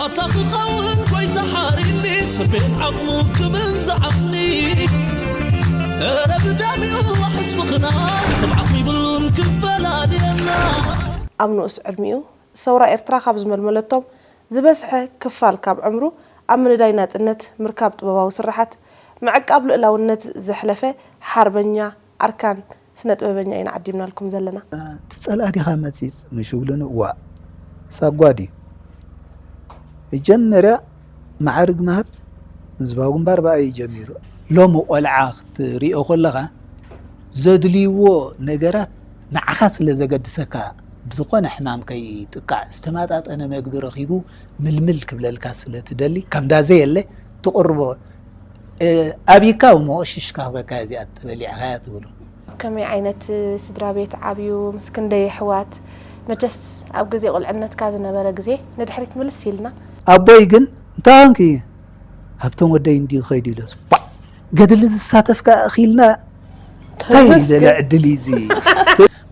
ኣታ ክኸውን ጎይታ ሓሪኒ፣ ሰሜን ዓቕሙ ክምንዝዓኒ። እረ ብደሚኡ ዋሕስ ምኽና፣ ስምዓት ይብሉን ክፈላልየና። ኣብ ንኡስ ዕድሚኡ ሰውራ ኤርትራ ካብ ዝመልመለቶም ዝበዝሐ ክፋል ካብ ዕምሩ ኣብ ምንዳይ ናጽነት፣ ምርካብ ጥበባዊ ስርሓት፣ ምዕቃብ ልእላውነት ዘሕለፈ ሓርበኛ ኣርካን ስነ ጥበበኛ ኢና ዓዲምናልኩም ዘለና። ትጸልኣ ዲኻ መጺጽ? ምሽ ብሉኒ፣ ዋእ ሳጓ ድዩ? መጀመርያ ማዕርግ ምሃብ ህዝባዊ ግንባር ብኣይ እዩ ጀሚሩ። ሎሚ ቆልዓ ክትሪኦ ከለኻ ዘድልይዎ ነገራት ንዓኻ ስለ ዘገድሰካ፣ ብዝኾነ ሕማም ከይጥቃዕ ዝተመጣጠነ መግቢ ረኺቡ ምልምል ክብለልካ ስለ ትደሊ፣ ከምዳ ዘየለ ትቕርቦ። እ፣ ኣብይካ እሞ ሽሽ ክበካ እዚኣ ተበሊዕኻያ ትብሉ። ኣብ ከመይ ዓይነት ስድራ ቤት ዓብዩ፣ ምስ ክንደይ ኣሕዋት? መቸስ ኣብ ግዜ ቁልዕነትካ ዝነበረ ግዜ ንድሕሪት ምልስ ኢልና። ኣቦይ ግን እንታይ ኮንኪ? ሃብቶም ወደይ እንድዩ ኸይዱ ኢለስ፣ ባ፣ ገድሊ ዝሳተፍካ እኺልና እንታይ ተመስገን። ዘለ ዕድል እዩ እዚ?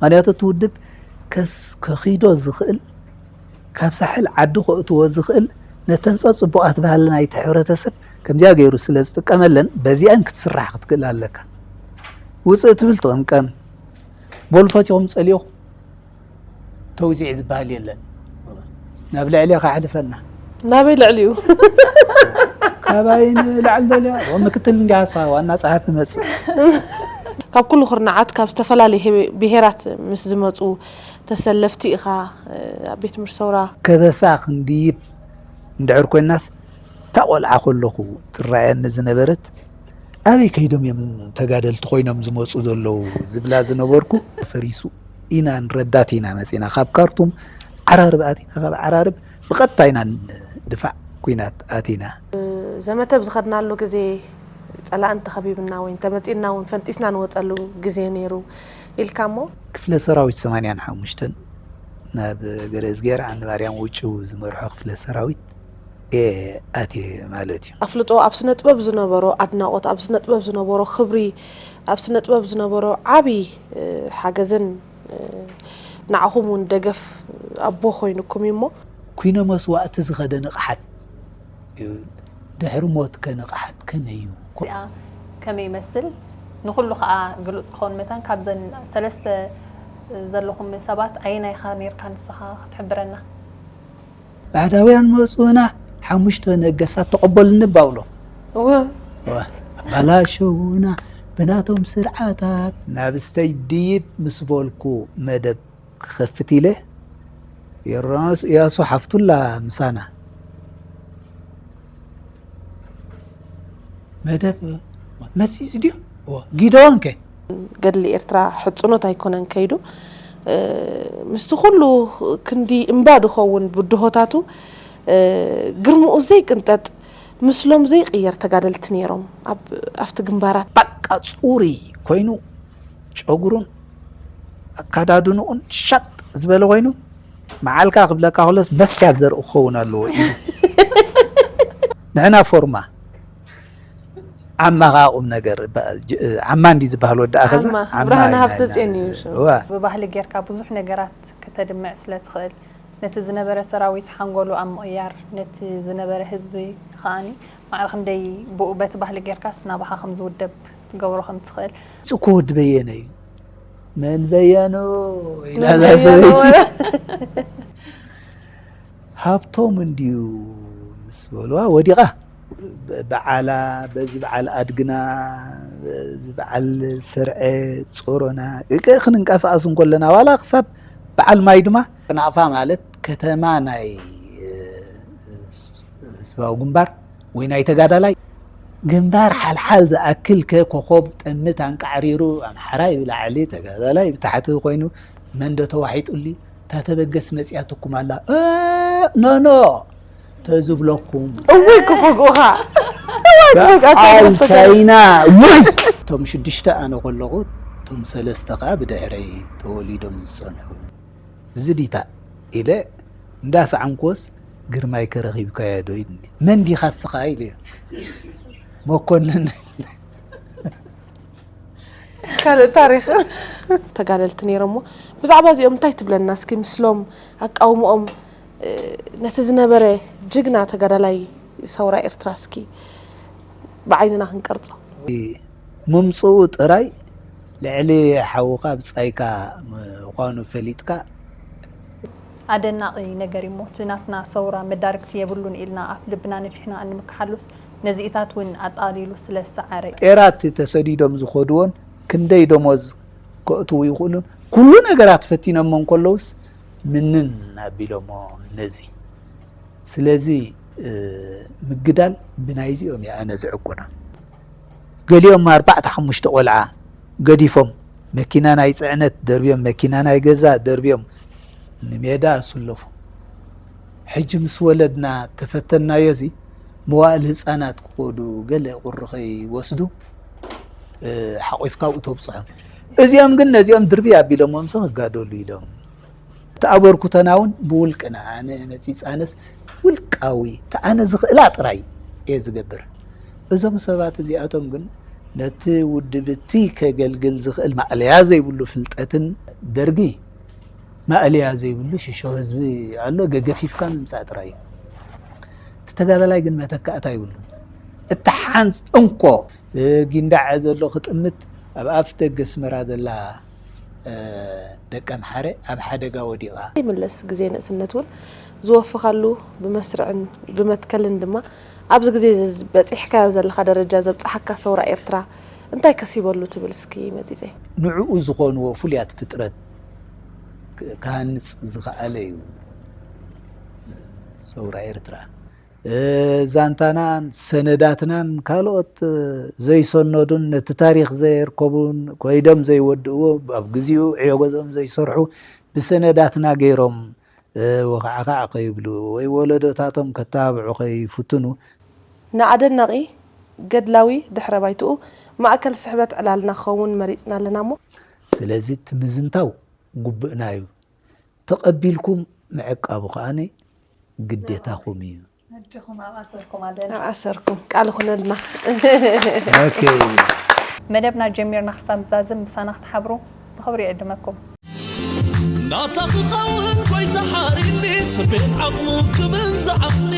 ምኽንያቱ እቲ ውድብ ከስ-፣ ከኺዶ ዝኽእል፣ ካብ ሳሕል ዓዲ ከእትዎ ዝኽእል፣ ነተን ጸጽቡቓት ባህሊ ናይቲ ሕብረተሰብ ከምዚኣ ገይሩ ስለ ዝጥቀመለን፣ በዚኣን ክትስራሕ ክትክእል ኣለካ። ውጽእ ትብል ትቕምቀም። በሉ ፈቲኹም ጸሊኹም ተውዚዕ ዝበሃል የለን። ናብ ልዕሊ ከሕልፈና። ናበይ ልዕሊኡ? ካባይ ንላዕሊ ደልያ፣ ወ-፣ ምክትል እንዲያ ሃሳ ዋና ጸሓፊ መጽእ። ካብ ኩሉ ኩርናዓት፣ ካብ ዝተፈላለየ ሄ-፣ ብሄራት ምስ ዝመጹ ተሰለፍቲ ኢኻ፣ እ፣ ኣብ ቤት ትምህርቲ ሰውራ። ከበሳ ክንድይብ እንድሕር ኮይናስ፣ እታ ቆልዓ ከለኹ ትረኣየኒ ዝነበረት፣ ኣበይ ከይዶም እዮም ተጋደልቲ ኮይኖም ዝመጹ ዘለዉ ዝብላ ዝነበርኩ፣ ፈሪሱ ኢና ንረዳት ኢና መጺና። ካብ ካርቱም ዓራርብ ኣቲና፣ ካብ ዓራርብ ብቐጥታ ኢና ንድፋዕ ኲናት ኣቲና። ዘመተ ብዝኸድናሉ ግዜ ጸላኢ እንተኸቢብና ወይ እንተመጺእና እውን ፈንጢስና ንወጸሉ ግዜ ነይሩ ኢልካ እሞ? ክፍለ ሰራዊት ሰማንያን ሓሙሽተን ናብ ገረዝጌር ኣንባርያን ውጭው ዝመርሖ ክፍለ ሰራዊት እየ ኣትየ ማለት እዩ። ኣፍልጦ ኣብ ስነ ጥበብ ዝነበሮ ኣድናቖት፣ ኣብ ስነ ጥበብ ዝነበሮ ክብሪ፣ ኣብ ስነ ጥበብ ዝነበሮ ዓቢ፣ እ፣ ሓገዝን፣ እ፣ ንዓኹም እውን ደገፍ ኣቦ ኮይኑኩም እዩ እሞ። ኩይነ መስዋእቲ ዝኸደ ንቕሓት እዩ። ድሕሪ ሞት ከ ንቕሓት ከመይ እዩ? እዚኣ ከመይ ይመስል? ንኹሉ ከኣ ግሉጽ ክኸውን መታን ካብዘን ሰለስተ ዘለኹም ሰባት ኣየናይ ኢኻ ኔርካ ንስኻ ክትሕብረና? ባዕዳውያን መጹና፣ ሓሙሽተ ነገሳት ተቐበሉኒ ባውሎም። እወ። እወ። ኣባላሸውና ብናቶም ስርዓታት። ናብ ስተጅ ድይብ ምስ በልኩ መደብ ክኸፍት ኢለ፣ ዮርዳኖስ እያሱ ሓፍቱላ ምሳና። መደብ መጺጽ ድዩ? እወ። ጊደዎን ከ? ገድሊ ኤርትራ ሕጽኖት ኣይኮነን ከይዱ። እ፣ ምስቲ ኩሉ ክንዲ እምባ ድኸውን ብድሆታቱ፣ እ፣ ግርምኡ ዘይቅንጠጥ፣ ምስሎም ዘይቅየር ተጋደልቲ ነይሮም ኣብ፣ ኣብቲ ግንባራት። በቃ ጽሩይ ኮይኑ፣ ጨጉሩን ኣካዳድንኡን ሻጥ ዝበለ ኮይኑ፣ መዓልካ ክብለካ ከሎስ መስትያት ዘርኢ ክኸውን ኣለዎ ኢሉ። ንሕና ፎርማ፣ ዓማ ከኣ ቁም ነገር፣ ባ-፣ ጅ-፣ ዓማ እንዲ ዝበሃል ወዲ ኣኸዛ፣ ዓማ፣ ዓማ ብርሃነ ኢና ሃብተጽዮን ኢና። እዩ ሽሙ። እዋ። ብባህሊ ጌርካ ብዙሕ ነገራት ከተድምዕ ስለ ትኽእል፣ ነቲ ዝነበረ ሰራዊት ሓንጎሉ ኣብ ምቕያር፣ ነቲ ዝነበረ ህዝቢ ከኣኒ ማዕረ ክንደይ ብኡ በቲ ባህሊ ጌርካስ ናባኻ ከም ዝውደብ ክትገብሮ ከም ትኽእል። እዚ እኮ ወዲ በየነ እዩ። መን በየኑ? ኢላ መን እዛ በየኑ? ሰበይቲ። ሃብቶም እንድዩ ምስ በልዋ ወዲቓ። ብ-፣ በዓላ፣ በዚ በዓል ኣድግና፣ በዚ በዓል ስርዐ፣ ጾሮና፣ እቀ ክንንቀሳቐስ እንከለና፣ ዋላ ክሳብ በዓል ማይ ድማ። ናቕፋ ማለት ከተማ ናይ፣ እ፣ ህዝባዊ ግንባር ወይ ናይ ተጋዳላይ ግንባር ሓልሓል ዝኣክል ከ ኮኾብ ጠምት ኣንቃዕሪሩ ኣምሓራይ ብላዕሊ ተጋዳላይ ብታሕቲ ኮይኑ መን ዶ ተዋሒጡሊ? እታ ተበገስ መጺኣትኩም ኣላ። እ፣ ኖ፣ ኖ፣ ተዝብለኩም። እውይ ክፈግኡኻ። እዋይ ክፈግኣካ በዓል ይፈግኣካ። ቻይና፣ ውይ! እቶም ሽዱሽተ ኣነ ከለኹ፣ እቶም ሰለስተ ከኣ ብድሕረይ ተወሊዶም ዝጸንሑ። እዚ ዲታ ኢለ እንዳሰዓምክዎስ፣ ግርማይ ከ ረኺብካዮ ዶ ኢልኒ። መን ዲኻ እስኻ ኢለዮ። መኮንን። ካልእ ታሪኽ። ተጋደልቲ ነይሮሞ። ብዛዕባ እዚኦም እንታይ ትብለና እስኪ? ምስሎም ኣቃውምኦም፣ ነቲ ዝነበረ ጅግና ተጋዳላይ ሰውራ ኤርትራ እስኪ ብዓይንና ክንቀርጾ። ምምፅኡ ጥራይ ልዕሊ ሓውኻ ብጻይካ ምዃኑ ፈሊጥካ ኣደናቒ ነገር እሞ እቲ ናትና ሰውራ መዳርግቲ የብሉን ኢልና ኣፍ ልብና ነፊሕና እንምክሓሉስ ነዚኢታት እውን ኣጣሊሉ ስለ ዝሰዓረ እዩ። ጤራት ተሰዲዶም ዝኸድዎን ክንደይ ደሞዝ ከእትዉ ይኽእሉን ኩሉ ነገራት ፈቲኖሞ እንከለውስ ምንን ኣቢሎሞ ነዚ ስለዚ ምግዳል ብናይዚኦም እየ ኣነ ዝዕቁና። ገሊኦም ኣርባዕተ ሓሙሽተ ቆልዓ ገዲፎም መኪና ናይ ፅዕነት ደርብዮም መኪና ናይ ገዛ ደርብዮም ንሜዳ ኣስለፉ። ሕጂ ምስ ወለድና ተፈተናዮ እዚ መዋእል ህፃናት ክኸዱ ገለ ቁሪ ከይወስዱ ሓቂፍካ ኣብኡ ተብፅሖም። እዚኦም ግን ነዚኦም ድርብይ ኣቢሎሞምሲ ክጋደሉ ኢሎም። እቲ ኣበርክቶና እውን ብውልቅና ኣነ መፂፃነስ ውልቃዊ እቲ ኣነ ዝኽእላ ጥራይ እየ ዝገብር። እዞም ሰባት እዚኣቶም ግን ነቲ ውድብቲ ከገልግል ዝኽእል ማእለያ ዘይብሉ ፍልጠትን ደርጊ ማእለያ ዘይብሉ ሽሾ ህዝቢ ኣሎ ገገፊፍካ ምምፃእ ጥራይ እዩ። እቲ ተጋዳላይ ግን መተካእታ ይብሉን። እቲ ሓንስ እንኮ ጊንዳዕ ዘሎ ክጥምት ኣብ ኣፍ ደገ ኣስመራ ዘላ ደቀምሓረ ኣብ ሓደጋ ወዲቓ። ይምለስ ግዜ ንእስነት እውን ዝወፍኻሉ ብመስርዕን ብመትከልን ድማ ኣብዚ ግዜ በፂሕካዮ ዘለኻ ደረጃ ዘብፅሓካ ሰውራ ኤርትራ እንታይ ከሲበሉ ትብል እስኪ መፂፀይ? ንዕኡ ዝኾንዎ ፍሉያት ፍጥረት ክሃንፅ ዝኸኣለ እዩ ሰውራ ኤርትራ። ዛንታናን ሰነዳትናን ካልኦት ዘይሰነዱን ነቲ ታሪኽ ዘየርከቡን ኮይዶም ዘይወድእዎ ኣብ ግዚኡ ዕዮ ገዝኦም ዘይሰርሑ ብሰነዳትና ገይሮም ወኻዕኻዕ ከይብሉ ወይ ወለዶታቶም ከተባብዑ ከይፍትኑ ንኣደናቒ ገድላዊ ድሕረ ባይትኡ ማእከል ስሕበት ዕላልና ክኸውን መሪጽና ኣለና እሞ ስለዚ እቲ ምዝንታው ግቡእና እዩ። ተቐቢልኩም ምዕቃቡ ከኣ ግዴታኹም እዩ። ኣሰርኩም ቃል ይኹነልና። ኦኬ። መደብና ጀሚርና ክሳብ ዝዛዝም ምሳና ክትሓብሩ ብኽብሪ ይዕድመኩም። ናታ ክኸውን ጎይታ ሓሪኒ ስቤን ዓቕሙ ክብል ዝዓቕኒ